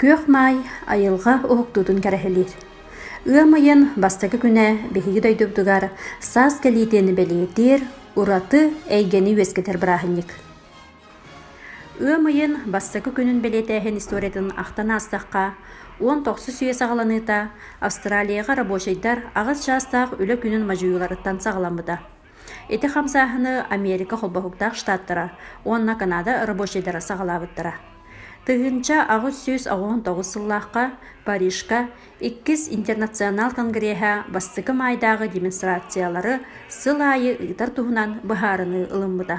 Күөх Маай айылҕа уһуктуутун кэрэһилиир. Ыам ыйын бастакы күнэ биһиги дойдубутугар саас кэлиитин бэлиэтиир ураты эйгэни үөскэтэр бырааһынньык. Ыам ыйын бастакы күнүн бэлиэтээһин историятын ахтан аастахха, 19 үйэ саҕаланыыта Австралияҕа рабочайдар аҕыс чаастаах үлэ күнүн модьуйууларыттан саҕаламмыта. Ити хамсааһыны Америка Холбоһуктаах Штаттара уонна Канада рабочайдара саҕалаабыттара. 1889 сыллаахха Парижка Иккис интернационал конгреһа бастакы маайдааҕы демонстрациялары сыл аайы ыытар туһунан быһаарыныы ылыммыта.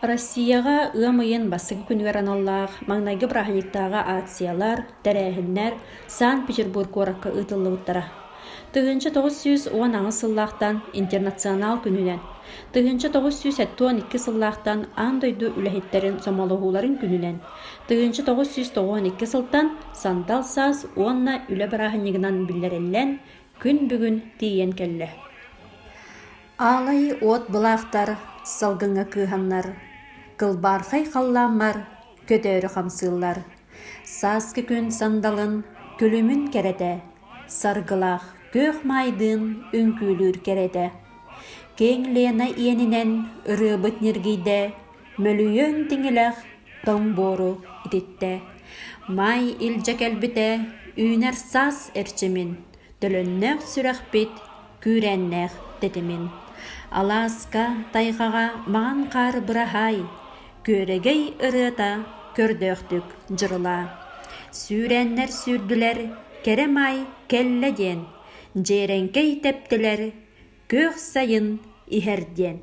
Россияҕа ыам ыйын бастакы күнүгэр аналлаах маҥнайгы бырааһынньыктааҕы акциялар, тэрээһиннэр Санкт-Петербург куоракка ыытыллыбыттара. 1918 сыллаахтан Интернационал күнүнэн, 1972 сыллаахтан Аан дойду үлэһиттэрин сомоҕолоһууларын күнүнэн, 1992 сылтан Сандал саас уонна Үлэ бырааһынньыгынан биллэриллэн, күн бүгүн тиийэн кэллэ. Аалай уот былаахтар салгыҥҥа кыыһаннар, кылбаархай халлааммар көтөөрү хамсыыллар. Сааскы күн сандалын күлүмүн кэрэтэ, саргылаах күөх маайдыын үҥкүүлүүр кэрэтэ. Киэҥ Лена иэнинэн ырыабыт ньиргийдэ, мөлүйүөн тиҥилэх тоҥ буору ититтэ. Маай илдьэ кэлбитэ үүнэр саас эрчимин, төлөннөөх сүрэхпит күүрээннээх тэтимин. Алааска, тайҕаҕа маҥан хаар быраһаай, күөрэгэй ырыата көрдөөхтүк дьырылаа. Сүүрээннэр сүүрдүлэр, кэрэ маай кэллэ диэн, дьиэрэҥкэй тэптилэр, күөх сайын иһэр диэн.